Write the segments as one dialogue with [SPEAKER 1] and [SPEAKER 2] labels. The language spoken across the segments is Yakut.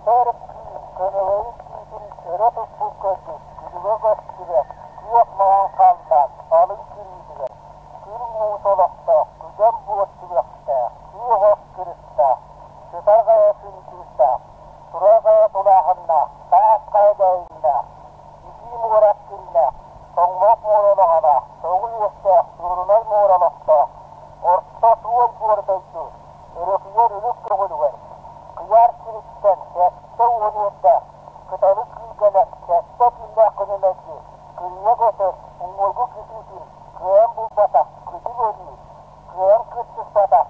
[SPEAKER 1] Көтөр кыым көҥөйүн түүтүн өрө туппут курдук күлүгэ көстүбэт күөх маҥан халлаан алын күрүүтүгэр күр муус олохтоох күдэн буор түгэхтээх, күөх от кырыстаах, сытар хайа сындыыстаах, турар хайа тулааһыннаах, таас хайа дайыннаах, итии муора күннээх, тоҥмох муора улаҕалаах, тоҕу үөстээх, суорунай муора олохтоох, орто туой буор дойду, өрөкүйэр үрүк көҕүлүгэр, кыйаар сириттэн 70 үөрдээх, кыталык күүгэнэн сэттэ түүннээх күнү мэлдьи кырыйа көтөр, уҥуоргу кытыытын кыайан булбатах, кыдьык өлүү, кыайан кыттыспатах,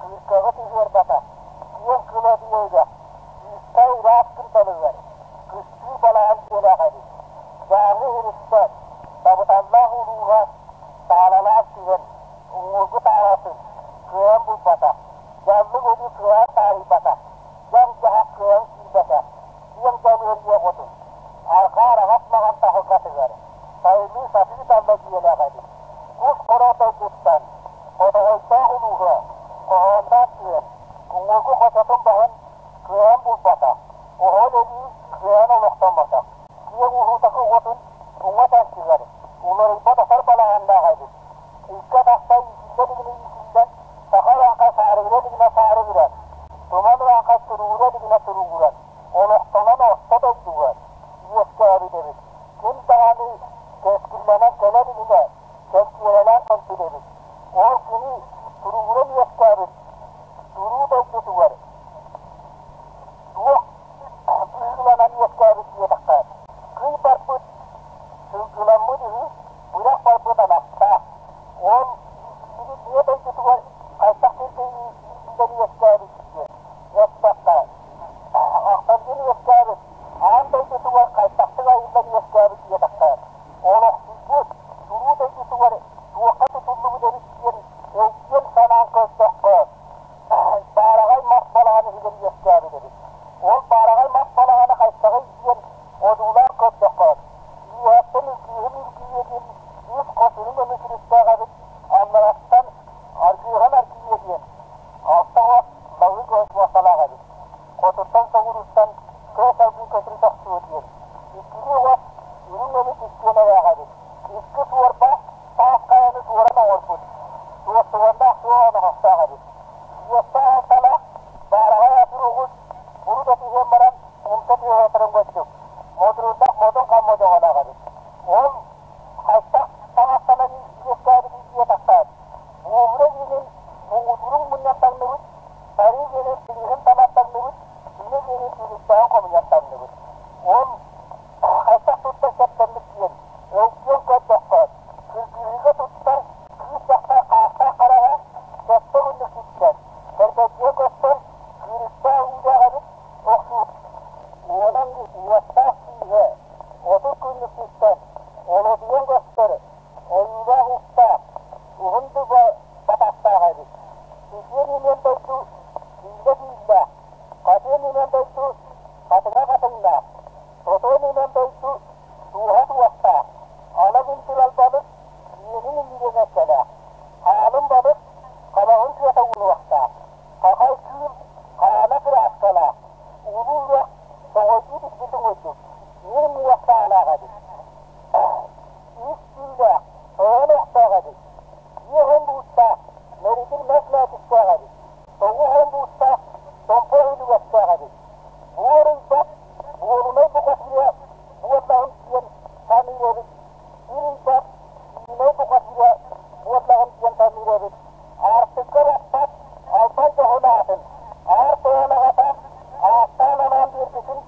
[SPEAKER 1] кыыркаҕы сыһыарбатах, киэҥ кыладыйа үрэх, Сыыста ыраас кырдалыгар, кыстыыр балаҕан дьиэлээх эбит. Дьааҥы иһириттэн, Табыталлаах улууһа таалалаах түһэн, уҥуоргу таалатын кыайан булбатах, дьаллык өлүү кыайан таарыйбатах, дьаҥ-дьаһах кыайан киирбэтэх, киэҥ дьалыарыйа оҕотун, арҕаа араҥас маҥан таһылҕатыгар сайылыы сатыы далла дьиэлээх эбит. Кус хоро дойдуттан Хотоҕойдоох улууһа хоһоонноох түһэн, уҥуоргу хочотун баһын кыайан булбатах, оһол өлүү кыайан олохтоммотох, киэҥ уһуутакы уотун уҥа чанчыгар уларыйбат отор балаҕаннаах эбит. Икки атахта иитиллэ илигинэ иитиллэн, саха урааҥхай саарыгыра илигинэ саарыгыран, туман урааҥхай туругура илигинэ туругуран, олохтонон орто дойдуга үөскээбит эбит. Ким даҕаны кэскиллэнэн кэлэ илигинэ кэнсиэрэлээн кэлбит эбит. Ол кини туругуран үөскээбит туруу дойдутугар туох быһыыланан үөскээбит диэтэххэ, кый барбыт, сылгыламмыт үһү, бырах барбыт анахтаах. Ол иитиллибит ийэ дойдутугар хайдах сиргэ иитиллэн үөскээбит диэн эттэххэ, ахтаргын үөскээбит аан дойдутугар хайдахтык айыллан үөскээбит диэтэххэ, олохсуйбут туруу дойдутугар туохха тутуллубут эбит диэн өйдүөн-санаан көрдөххө, баараҕай мас балаҕан иһигэр үөскээбит эбит. Ол баараҕай мас балаҕаны хайдаҕый диэн одуулаан көрдөххө, үөһэттэн үргүөһүн үргүйүө диэн үс хос үрүҥ көмүс үрүттээх эбит, аллараттан аргыаһын аргыйыа диэн алта хос лаҥы муосталаах эбит. Хотуттан соҕурууттан кыа салгын көтүрү тохтуо диэн иккилии хос үрүҥ көмүс истиэнэлээх эбит. Икки суорба таас хайаны суоран оҥорбут, суостуганнаах суох оноһохтоох эбит. Үөстээх алталаах, баараҕай атыр оҕус урут этиһэн баран умса түһэ курдук, модурууннаах модун хам модоҕолоох эбит. Ол хайдах таҥастанан үөскээбитин диэтэххэ, буомура иэнин муҥутуурун мунньан таҥныбыт, сарыы иэнин силиһин талан таҥныбыт, сиҥэ иэнин силистээҕин хомуйан таҥныбыт. Ол хайдах туттар сөптөммүт диэн өйдүөн көрдөххө, кыргыһыыга туттар кыыс дьахтар хаастаах хараҕа сэттэ күннүк ситтэр, кэрбэччигэ көстөр кыырыктаах уулаах эбит охсуу уонан уоттаах күүһэ 30 күннүк ситтэн олодуйан көстөр ойуулаах устаах уһун дуба батастаах эбит. Ситиэн иниэн дойду сиилэ сииллээх, хатыан иниэн дойду хатыҥа хатыҥнаах, сотуон иниэн дойду Тууһа туохтаах, ала күндүл балык иэнин илиинэн эркэлээх, хаалын балык хабаҕын сыата уунуохтаах, хахай кыыл хаана кырааскалаах, улуу үрэх тоҕойдуу түспүтүн курдук, ньир муох саалаах эбит. Үс түүлээх, тойон охтоох эбит, үөһэн бууттаах, мэритин мэс мээчиктээх эбит, тоҕуһун бууттаах, томпо үлүгэстээх эбит. Буор ыйбат, буолунай букатыыра буоллаҕым диэн саныыр эбит, сир ыйбат, сиинэй букатыыра буоллаҕым диэн саныыр эбит. Аартыкка баппат албан дьоһун аатын, аар тойон аҕата ааттаан анаан биэрбитин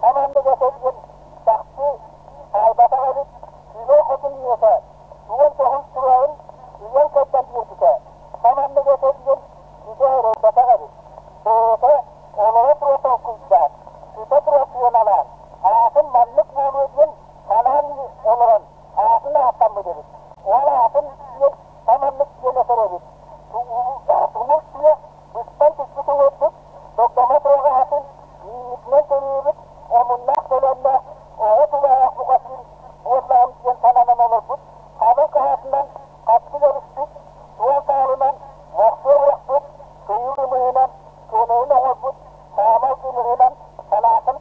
[SPEAKER 1] саманнык этэ диэн чахчы таайбатах эбит, Күбэй хотун ийэтэ суон дьоһун тураҕын ыйан кэрдэн биэрбитэ, саманнык этэ диэн ситэ эрэйбэтэх эбит. Бэйэтэ олоро тура толкуйдаан, сыта тура сыаналаан, аатын маннык буолуо диэн санаан олорон аатын ааттаммыт эбит. Ол аатын диэн саманнык диэн этэр эбит. Тумул тыа быстан түспүт уҥуорбут, догдомо тураҕа атын мииммитинэн төрүөбүт омуннаах төлөннөөх оҕо тулаайах букатыыр буоллаҕым диэн сананан олорбут, хабыр хаһаатынан хапсык өрүспүт, суол таалынан мохсуо бырахпыт, кыйыл ымыһынан көнөйүн оҥорбут, саамал кымыһынан санаатын.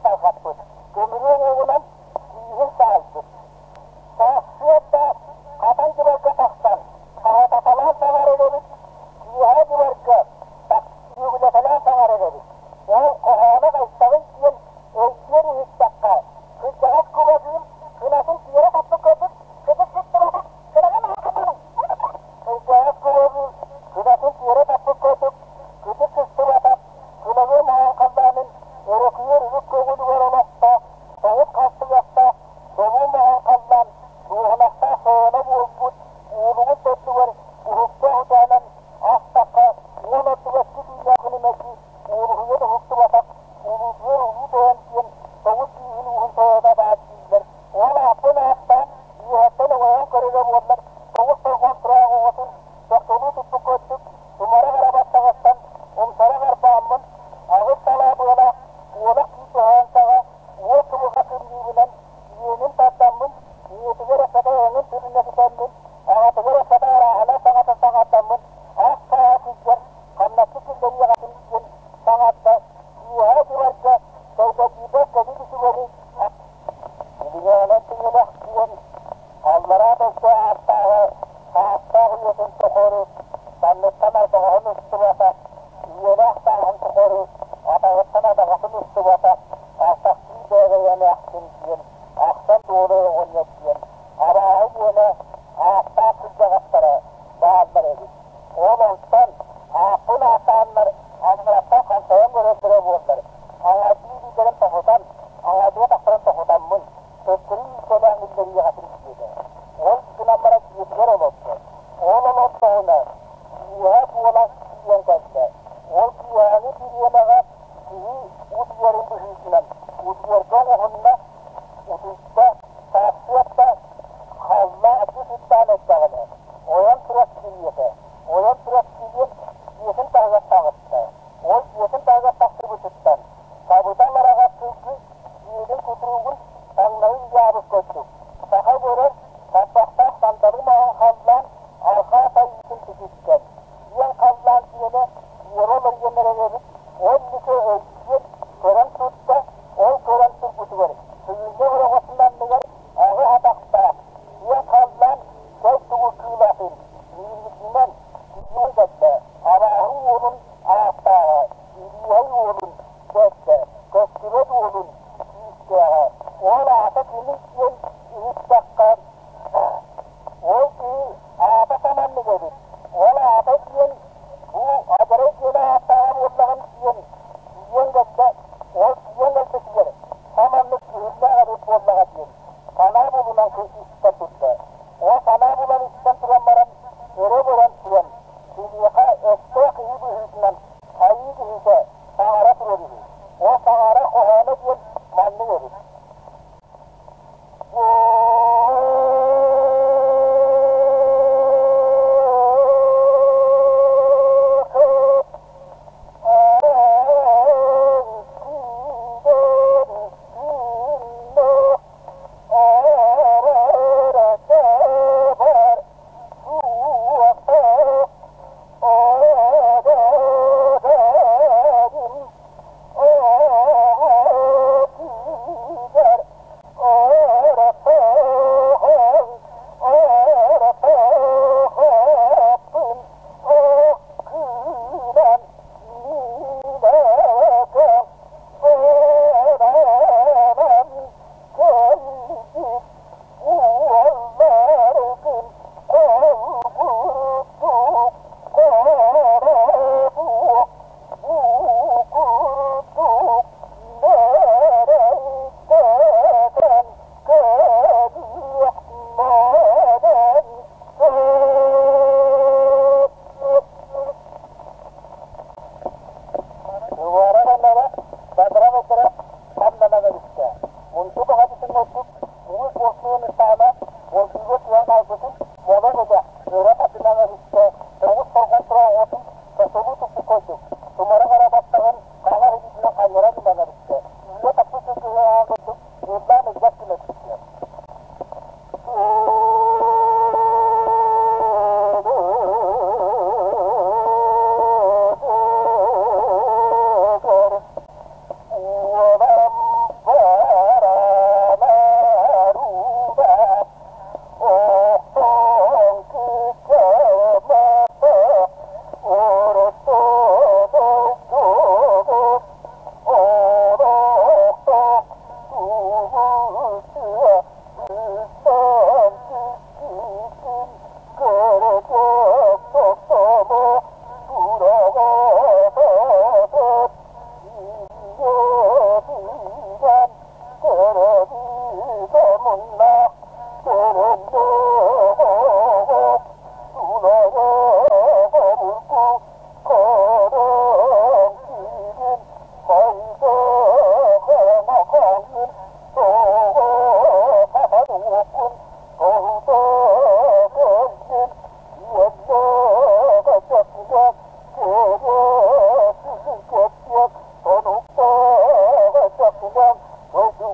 [SPEAKER 1] буоллар, тоҕус дорҕоон тураах оҕотун тохтолуу туппут курдук, тумара хара баттаҕыттан умсара харбааммын, аҕыс салаа быалаах уолах киитиһээн саҕа уол кыбыҕа кымньыыбынан иэнин тардаммын, ийэтигэр эппэтэ өҥүн түрүнэ ситэммин, аҕатыгар эппэтэ арааһынай саҥата саҥардаммын, ах сааһа сылдьар хамначчы киллэриэҕэтин диэн саҥарда, киэһэ дьыбарга сэргэдьиибэт кэлин үчүгэйи Илиҥээнэн тыҥырах диэн аллараа дойду ааттааҕа саастаах үйэтин тухары санныттан ардаҕаһын устубата, үйэлээх сааһын тухары атаҕыттан адаҕатын устубата, артахтыы бээгэй эмээхсин диэн ахсан Дуолай оҕонньор диэн абааһы үөнэ ааттаах кырдьаҕастара бааллар эбит. Ол онтон ааппын ааттааннар аллараттан хантайан көрөллөрө буоллар, аҥаардыы илиилэрин тоһутан, аҥаардыга тахсарын тоһутаммын, төттөрү иискэлээн үллэриэҕэтин диэтэ. Ол гынан баран дьиэтигэр олордо. Ол олордоҕуна киэһэ буолан тиийэн кэллэ. Ол киэһээҥи бириэмэҕэ киһи утуйарын быһыытынан утуйарга оҥоһунна, утуйда, сарсыарда халлаан аччык сыттаан эрдэҕинэ, ойон турар кириэтэ, ойон турар кириэн дьиэтин таһыгар таҕыста. Ол дьиэтин таһыгар тахсыбытыттан сабыдал араҕас сылгы дьиэтин кутуругун таҥнары ыйаабыт курдук, саха көрөр тарбахтаах сандалы маһын халлаан арҕаа сайыытын сүтүттэн, киэҥ халлаан киэнэ үөрэ уларыйан эрэр эбит, ол иликэ өйдүөн көрөн турда, ол көрөн турбутугар сыгынньах оһоҕосун анныгар аҕыс атахтаах, киэҥ халлаан чэй тугу кыылатын мииммитинэн тиийэн кэллэ, абааһы уолун ааттааҕа, Илииһэй уолун бэрдэ, көстүбэт уолун күүстээҕэ, ол аата кимий диэн иһиттэххэ, ол киһи аата саманнык эбит, ол аата диэн бу адьарай диэн ааттааҕа буоллаҕым диэн тиийэн кэллэ, ол тиийэн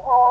[SPEAKER 1] Тугу?